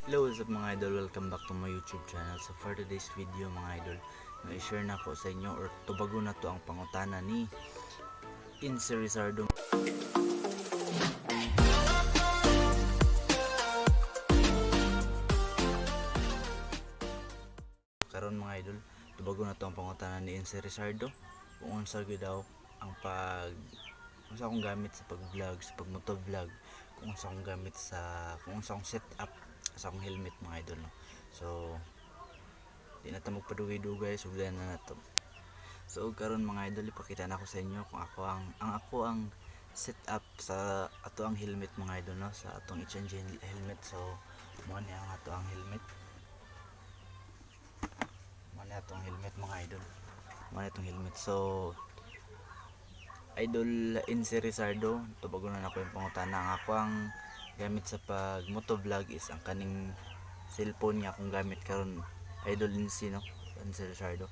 Hello, what's up, mga idol? Welcome back to my YouTube channel. So for today's video, mga idol, na-share na ko sa inyo or tubago na to ang pangutana ni Insi Rizardo. Karon, mga idol, tubago na to ang pangutana ni Insi Rizardo kung unsa gyud daw ang pag unsa akong gamit sa pag-vlog, sa pag-motovlog, kung unsa akong gamit sa kung unsa akong setup sa akong helmet, mga idol, no. So di na ta magpadugay-dugay, sugdan na nato. So karon, mga idol, ipakita na ko sa inyo kung ako ang setup sa ato ang helmet, mga idol, no, sa atong HNG helmet. So mo ni ang ato ang helmet. Mo ni atong helmet, mga idol. Mo ni atong helmet. So Idol Insi Rizardo, tubago na nako yung pangutana. Ang ako ang gamit sa pag motovlog is ang kaning cellphone nga akong gamit karon, Idol Insi, no, Insi Rizardo.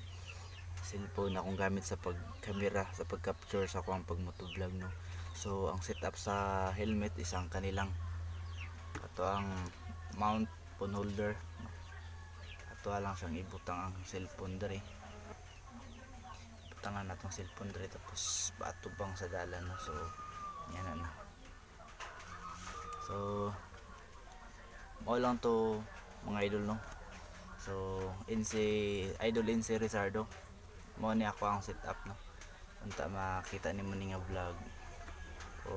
Cellphone akong gamit sa pag camera, sa pag capture sa akong pag motovlog, no. So ang setup sa helmet is ang kanilang ato ang mount phone holder, no? Ato lang siyang ibutang ang cellphone diri, butangan natong cellphone diri, tapos paatubang sa dalan, no. So yan na na. So mao lang to, mga idol, no. So Insi, Idol Insi Rizardo, mao ni ako ang setup, no. Unta makita nimo ni nga vlog o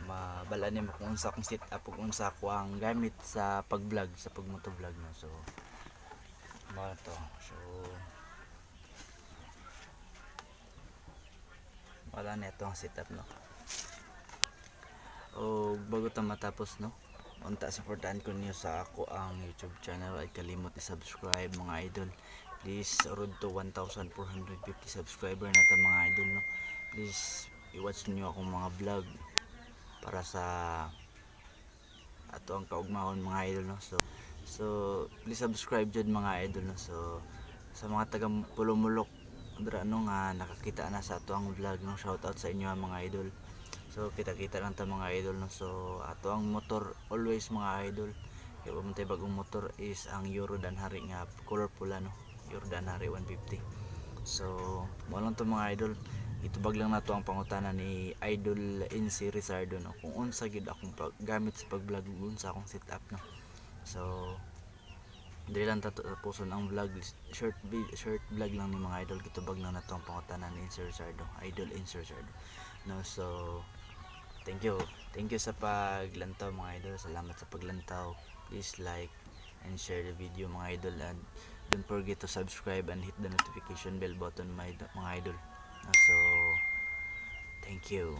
mabala nimo kung unsa akong setup ug unsa ako ang gamit sa pag-vlog, sa pag-motovlog, no. So mao na to. So wala na ito ang setup, no. O bago ta matapos, no, unta suportahan ko niyo sa ako ang YouTube channel ay kalimot i-subscribe, mga idol, please. Road to 1450 subscriber na ta, mga idol, no. Please i-watch niyo akong mga vlog para sa ato ang kaugmahon, mga idol, no. So please subscribe jud, mga idol, no. So sa mga taga Pulumulok dra, no, nga nakakita na sa ato ang vlog, no, shout out sa inyo, mga idol. So kita-kita lang ta, mga idol, no. So ato ang motor always, mga idol, kay wa man tay bagong motor, is ang Euro Danhari nga color pula, no, Euro Danhari 150. So mo lang to, mga idol. Itubag lang nato ang pangutana ni Idol Insi Rizardo, no, kung unsa gid akong gamit sa pag-vlog, unsa akong setup, no. So diri lang tapuson ang vlog. Short vlog lang ni, mga idol. Gitubag lang nato ang pangutana ni Insi Rizardo, Idol Insi Rizardo, no. So thank you, thank you sa paglantaw, mga idol. Salamat sa paglantaw. Please like and share the video, mga idol, and don't forget to subscribe and hit the notification bell button, mga idol. So thank you.